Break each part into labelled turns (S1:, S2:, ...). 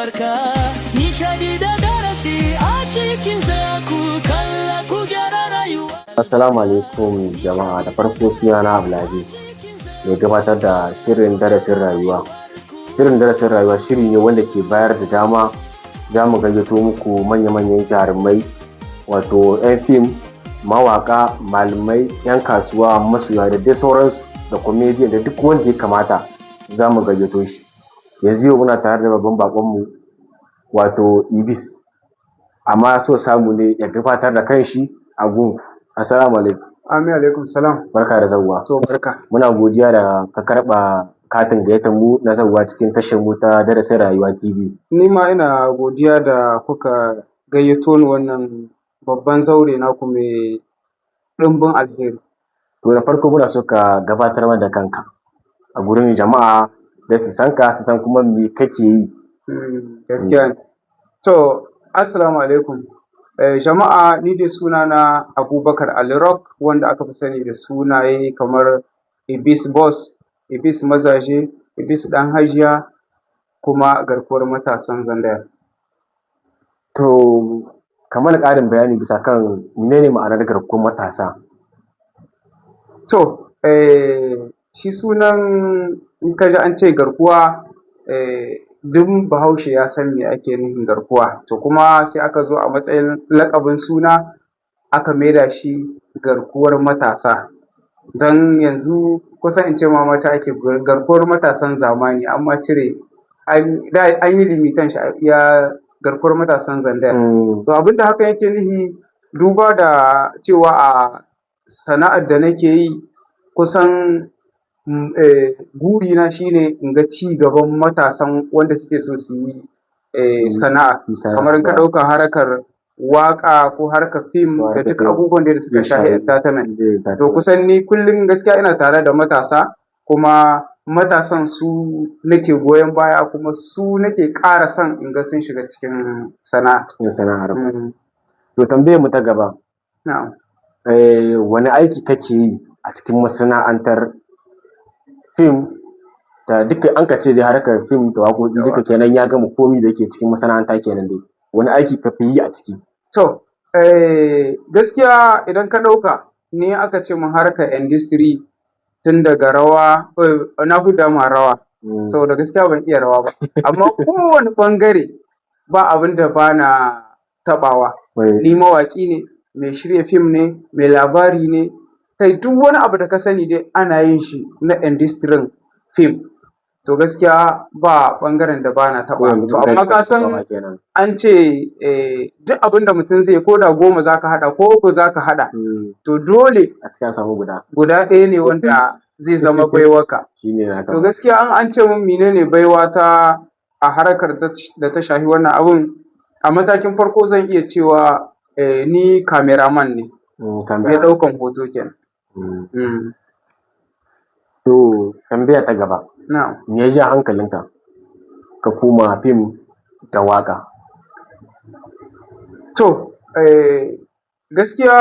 S1: Farka. Nishadi da darasi a cikin ku kalla ku gyara rayuwa.
S2: Assalamu alaikum jama'a. Da farko sunana Abdulaziz, mai gabatar da shirin darasin rayuwa. Shirin darasin rayuwa shiri ne wanda ke bayar da dama za mu gayyato muku manya-manyan jarumai, wato 'yan fim, mawaƙa, malamai, 'yan kasuwa, masoya da dai sauransu, da comedian da duk wanda ya kamata za mu gayyato shi. Yanzu yau muna tare da babban baƙonmu, wato Ibis, amma so samu ne ya gabatar da kanshi a gunku. Assalamu alaikum.
S3: Amin, alaikum salam.
S2: Barka da zauwa.
S3: To, barka.
S2: Muna godiya da ka karɓa katin gayyatar mu na zauwa cikin tashar mu ta Darasin Rayuwa TV.
S3: Ni ma ina godiya da kuka gayyato ni wannan babban zaure naku mai ɗimbin alheri.
S2: To, da farko muna so ka gabatar mana da kanka a gurin jama'a da su san ka, su san kuma me kake yi.
S3: Gaskiya ne. To, assalamu alaikum. Jama'a, ni dai sunana Abubakar Ali Rock, wanda aka fi sani da sunaye kamar Ibis Boss, Ibis Mazaje, Ibis Ɗan Hajiya, kuma garkuwar matasan Zandayar.
S2: To, ka mana ƙarin bayani bisa kan menene ma'anar garkuwar matasa?
S3: To, shi sunan, in ka ji an ce garkuwa, duk Bahaushe ya san me ake nufin garkuwa. To, kuma sai aka zo a matsayin laƙabin suna aka maida shi garkuwar matasa. Don yanzu kusan in ce ma mata ake garkuwar matasan zamani, an ma cire, da an yi limiting shi a iya garkuwar matasan Zandar. To, abin da hakan yake nufi, duba da cewa a sana'ar da nake yi, kusan burina shi ne in ga ci gaban matasan wanda suke so su yi sana'a. Kamar in ka ɗauka harkar waƙa ko harkar fim da duk abubuwan da suka shafi entertainment. To, kusan ni kullum gaskiya ina tare da matasa, kuma matasan su nake goyon baya, kuma su nake ƙara son in ga sun shiga cikin sana'a.
S2: Cikin sana'ar. To, tambayar mu ta gaba.
S3: Na'am.
S2: Wane aiki kake yi a cikin masana'antar fim da duka an ka ce dai harkar fim da waƙoƙi duka kenan, ya gama komi da yake cikin masana'anta kenan dai. Wane aiki ka fi yi a ciki?
S3: To, gaskiya idan ka ɗauka ni aka ce mun harkar industry, tun daga rawa, na fi dama rawa, saboda gaskiya ban iya rawa ba. Amma kowane ɓangare ba abin da ba na taɓawa. Ni mawaƙi ne, mai shirya fim ne, mai labari ne, kai duk wani abu da ka sani dai ana yin shi na industry fim. To, gaskiya ba ɓangaren da ba na taɓawa. To, amma ka san an ce duk abin da mutum zai yi, ko da 10 za ka haɗa ko uku za ka haɗa, to dole
S2: A ciki a samu guda.
S3: guda ɗaya ne wanda zai zama baiwarka.
S2: Shi ne naka.
S3: To, gaskiya an ce mun mene ne baiwata a harkar da ta shafi wannan abun, a matakin farko zan iya cewa ni cameraman ne, mai ɗaukan hoto kenan.
S2: To, tambaya ta gaba.
S3: Na'am.
S2: Me ya ja hankalinka ka koma fim da waƙa?
S3: To, gaskiya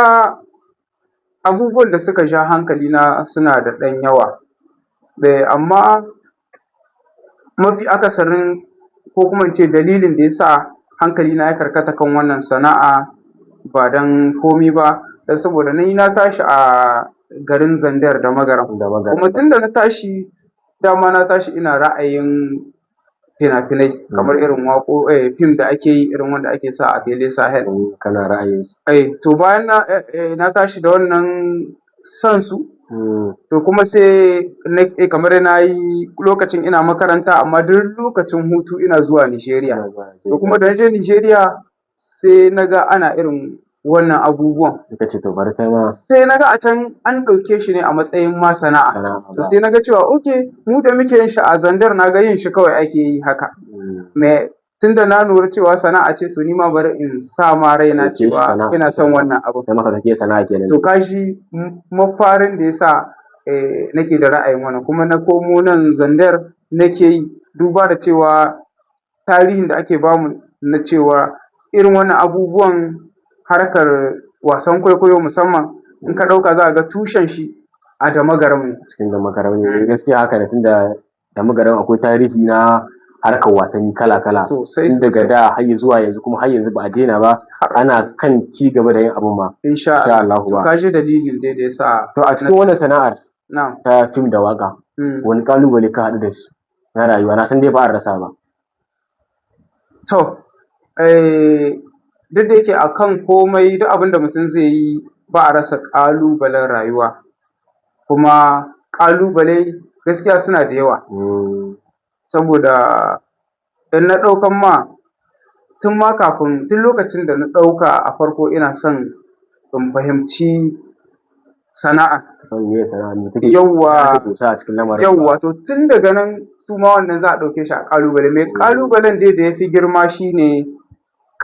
S3: abubuwan da suka ja hankalina suna da ɗan yawa. Amma mafi akasarin, ko kuma in ce dalilin da ya sa hankalina ya karkata kan wannan sana'a, ba don komi ba, don saboda ni na tashi a garin Zandar da Magaram.
S2: Da Magaram.
S3: Kuma tun da na tashi, dama na tashi ina ra'ayin fina-finai, kamar irin waƙo, fim da ake yi, irin wanda ake sa a Tele Sahel.
S2: Kana ra'ayin su.
S3: To, bayan na tashi da wannan son su, to kuma sai na kamar na yi lokacin ina makaranta, amma duk lokacin hutu ina zuwa Nijeriya. To, kuma da na je Nijeriya sai na ga ana irin wannan abubuwan.
S2: Ka ce to bari kai ma.
S3: Sai na ga a can an ɗauke shi ne a matsayin ma sana'a.
S2: Sana'a.
S3: To, sai na ga cewa okay, mu da muke yin shi a Zandar, na ga yin shi kawai ake yi haka. Me tunda na lura cewa sana'a ce, to ni ma bari in sa ma raina
S2: Ɗauke shi
S3: cewa
S2: sana'a.
S3: ina son wannan abun.
S2: Kai ma ka ɗauke sana'a kenan.
S3: To, ka shi mafarin da ya sa nake da ra'ayin wannan, kuma na komo nan Zandar nake yi, duba da cewa tarihin da ake bamu na cewa irin wannan abubuwan harkar wasan kwaikwayo musamman, in ka ɗauka za ka ga tushen shi a Damagaram ne.
S2: Cikin Damagaram ne, gaskiya haka ne, tunda Damagaram akwai tarihi na harkar wasanni kala-kala.
S3: Sosai
S2: Tun daga
S3: sosai.
S2: da har zuwa yanzu, kuma har yanzu ba a daina ba, ana kan ci gaba da yin abun ma.
S3: Insha
S2: Insha
S3: Allah.
S2: Allahu
S3: To
S2: ba.
S3: ka ji dalilin dai da yasa.
S2: To, a cikin wannan sana'ar
S3: Na'am.
S2: ta fim da waka, wani kalubale ka haɗu da shi na rayuwa? Na san dai ba a rasa ba.
S3: To, duk da yake akan komai, duk abin da mutum zai yi ba a rasa ƙalubalen rayuwa. Kuma ƙalubale gaskiya suna da yawa. Saboda in na ɗaukan ma tun ma kafin, tun lokacin da na ɗauka a farko ina son in fahimci sana'a.
S2: Ka san meye sana'a, me take
S3: Yawwa.
S2: aka dosa a cikin lamarin.
S3: Yawwa, to tun daga nan su ma wannan za a ɗauke shi a ƙalubale. Mai ƙalubalen dai da ya fi girma shine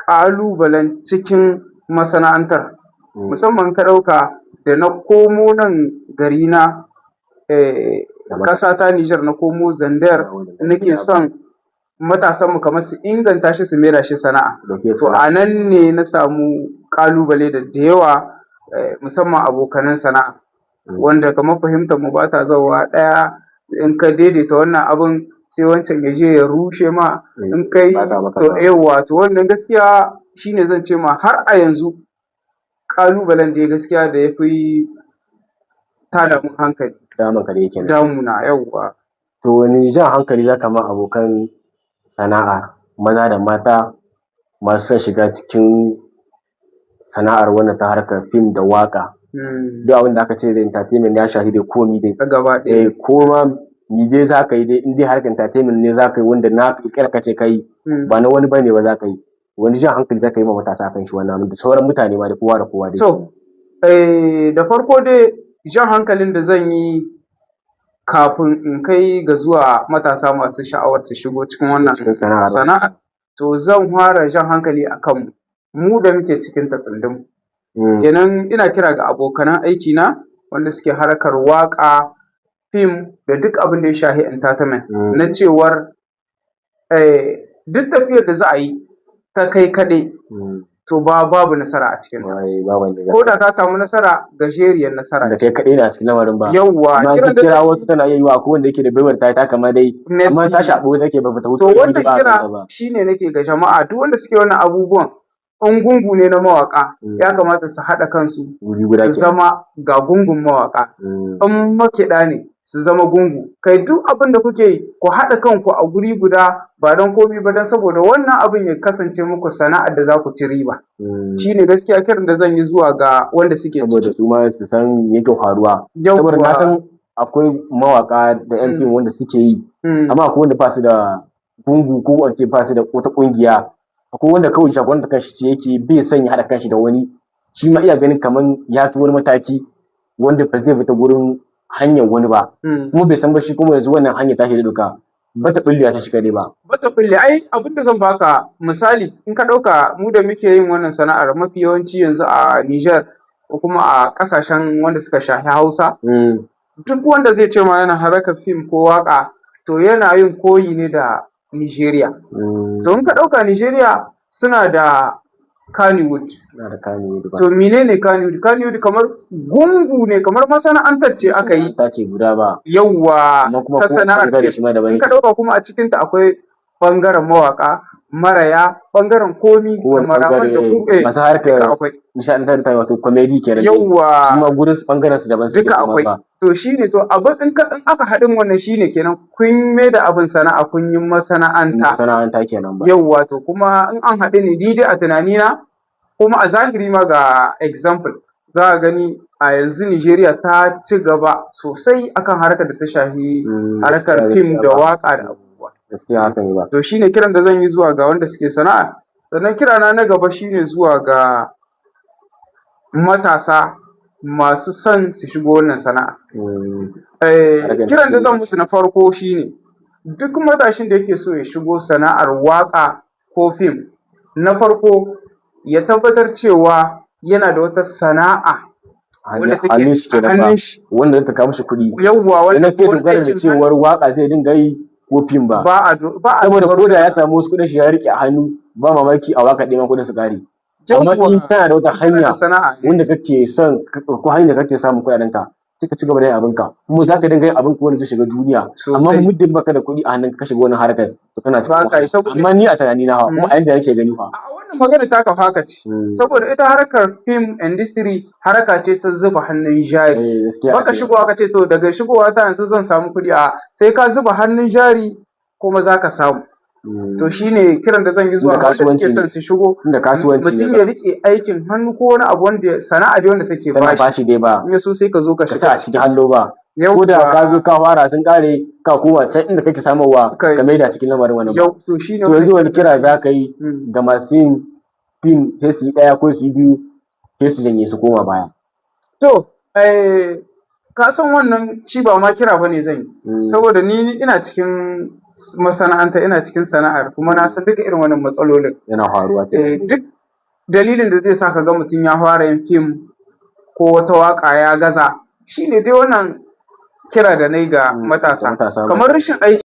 S3: ƙalubalen cikin masana'antar. Musamman ka ɗauka da na komo nan garina, ƙasa ta Nijar, na komo Zandar, nake son matasanmu kamar su inganta shi, su maida shi sana'a.
S2: Ɗauke
S3: To,
S2: sana'a.
S3: a nan ne na samu ƙalubale da yawa, musamman abokanan sana'a. Wanda kamar fahimtar mu ba ta zauwa ɗaya, in ka daidaita wannan abun sai wancan ya je ya rushe ma, in kai
S2: Ɓata maka
S3: to
S2: ba.
S3: Yawwa, to wannan gaskiya shine zan ce ma har a yanzu ƙalubalen dai gaskiya da ya fi tada mun hankali.
S2: Damun ka dai kenan.
S3: Damuna, yawwa.
S2: To, wani jan hankali za ka ma abokan sana'a maza da mata masu son shiga cikin sana'ar wannan ta harkar fim da waƙa? Duk abin da aka ce da entertainment ya shafi dai komi dai.
S3: Ta gaba ɗaya.
S2: Eh, ko ma mi dai za ka yi dai, in dai harkar entertainment ne za ka yi wanda na ƙirƙira ka ce ka yi, ba na wani bane ba za ka yi. Wani jan hankali za ka yi ma matasa kan shi wannan abin da sauran mutane ma da kowa da kowa dai?
S3: To, da farko dai jan hankalin da zan yi kafin in kai ga zuwa matasa masu sha'awar su shigo cikin wannan
S2: cikin sana'ar
S3: sana'a, to zan fara jan hankali a kanmu, mu da muke cikin ta tsundum. Kenan ina kira ga abokanan aikina wanda suke harkar waƙa, fim da duk abin da ya shafi entertainment, na cewar duk tafiyar da za a yi ta kai kaɗai, to ba babu nasara a cikin ta.
S2: Ai, ba wanda
S3: Ko da ka samu nasara, gajeriyar nasara
S2: da
S3: ce.
S2: kai kaɗai na cikin lamarin ba.
S3: Yawwa,
S2: Amma
S3: kiran
S2: in
S3: da
S2: ka kira
S3: zan
S2: wasu, tana iya yiwuwa akwai wanda yake da baiwar ta taka ma dai, amma ta shaɓo take ba ta wuce
S3: To, wannan
S2: ba a
S3: kira
S2: kanta ba.
S3: shine nake ga jama'a, duk wanda suke wannan abubuwan, in gungu ne na mawaƙa, ya kamata su haɗa kansu
S2: Wuri guda
S3: su
S2: kenan.
S3: zama ga gungun mawaƙa. In makiɗa ne, su zama gungu. Kai, duk abin da kuke yi, ku haɗa kanku a guri guda, ba don komi ba don saboda wannan abin ya kasance muku sana'ar da za ku ci riba. Shine gaskiya kiran da zan yi zuwa ga wanda suke
S2: Saboda
S3: ciki.
S2: su ma su san me yake faruwa. Saboda na san akwai mawaƙa da 'yan fim wanda suke yi, amma akwai wanda ba su da gungu, ko in ce ba su da wata ƙungiya. Akwai wanda kawai shagon da kanshi ce yake, bai son ya haɗa kanshi da wani. Shi ma iya ganin kaman ya fi wani mataki wanda ba zai bi ta gurin hanyar wani ba. Kuma bai san ba shi kuma yanzu wannan hanyar tashi da doka ba ta ɓullewa ta shi kaɗai ba.
S3: Bata bulle. Ai abin da zan baka misali, in ka ɗauka mu da muke yin wannan sana'ar mafi yawanci yanzu a Nijar ko kuma a ƙasashen wanda suka shafi Hausa, duk wanda zai ce ma yana harkar fim ko waƙa, to yana yin koyi ne da Nijeriya. To, in ka ɗauka Nijeriya suna da Kannywood.
S2: Suna da Kannywood ba.
S3: To, menene Kannywood? Kannywood kamar gungu ne, kamar masana'antar ce aka yi.
S2: Ta ce guda ba.
S3: Yawwa,
S2: Amma kuma
S3: ta
S2: ko
S3: sana'ar
S2: ɓangare
S3: fim.
S2: shi ma daban
S3: In ka
S2: yake.
S3: ɗauka kuma a cikinta akwai ɓangaren mawaƙa, maraya, ɓangaren komi,
S2: Kowane
S3: cameraman da
S2: ɓangare
S3: ku
S2: masu
S3: duka
S2: harkar
S3: akwai.
S2: nishaɗantar wato comedy kenan dai.
S3: Yawwa.
S2: Su ma gurin su ɓangaren su daban suke
S3: Duka
S2: su ma
S3: akwai.
S2: ba.
S3: To, shine, to abin in aka haɗin wannan shine kenan kun maida abin sana'a, kun yi masana'anta.
S2: Masana'anta kenan ba.
S3: Yawwa, to kuma in an haɗu ne, ni dai a tunanina, kuma a zahiri ma ga example za a gani a yanzu Nijeriya ta ci gaba sosai akan harkar da ta shafi harkar fim
S2: Gaskiya
S3: da
S2: ba.
S3: waƙa da abubuwa.
S2: Gaskiya haka ne ba.
S3: To, shine kiran da zan yi zuwa ga wanda suke sana'a. Sannan kirana na gaba shine zuwa ga matasa masu son su shigo wannan sana'a.
S2: Harkar
S3: Kiran da zan musu na farko shine duk matashin da yake so ya shigo sana'ar waƙa ko fim, na farko ya tabbatar cewa yana da wata sana'a wanda take
S2: Hannun shi
S3: a
S2: kenan ba.
S3: hannun shi.
S2: Wanda zai ta kawo mishi kuɗi.
S3: Yawwa, wanda
S2: Idan kai
S3: ko
S2: dogara da
S3: aikin
S2: cewar waƙa zai dinga yi ko fim ba.
S3: Ba a
S2: Saboda
S3: dogaro
S2: ko da ya samu wasu kuɗin shi ya riƙe a hannu, ba mamaki a waƙa ɗaya ma kuɗin su ƙare. Amma in
S3: Yawwa,
S2: kana da wata
S3: kana da
S2: hanya
S3: sana'a
S2: wanda kake son ko hanyar da kake samun kuɗaɗen ka Sai ka ci gaba da yin abinka, kuma za ka dinga yin abinka wanda zai shiga duniya. Amma
S3: Sosai.
S2: muddin baka da kuɗi a hannunka ka shiga wani harkar, to kana cikin
S3: Ba ka yi
S2: wahala.
S3: saboda
S2: Amma ni a tunani na kuma a yanda nake gani fa.
S3: A wannan magana taka haka ce, saboda ita harkar film industry harka ce ta zuba hannun jari.
S2: Eh, gaskiya.
S3: Baka shigowa ka ce, to, daga shigowa ta yanzu zan samu kuɗi. A sai ka zuba hannun jari kuma za ka samu. To shine kiran da zan yi zuwa
S2: Tunda
S3: ga wanda
S2: kasuwanci
S3: suke
S2: ne.
S3: son su shigo,
S2: Tunda kasuwanci
S3: mutum
S2: ne.
S3: ya rike aikin hannu ko wani abu wanda sana'a dai wanda take
S2: Tana
S3: bashi.
S2: bashi dai ba.
S3: In ya so sai ka zo ka
S2: Ka
S3: shiga.
S2: sa a cikin hannu ba.
S3: Yau.
S2: Ko da ka zo ka fara sun kare, ka koma can inda kake samarwa
S3: Kai.
S2: ka maida cikin lamarin wannan ba.
S3: Yau, to shine.
S2: To yanzu wani kira za ka yi ga masu yin fim, sai su yi ɗaya ko su yi biyu, sai su janye su koma baya?
S3: To, ka san wannan shi ba ma kira bane zan yi. Saboda ni ina cikin masana'anta, ina cikin sana'ar, kuma na san duka irin wannan matsalolin.
S2: Yana faruwa.
S3: Duk dalilin da zai sa ka ga mutum ya fara yin fim ko wata waƙa ya gaza, shine dai wannan kira da na yi ga matasa.
S2: Matasa.
S3: Kamar rashin aiki.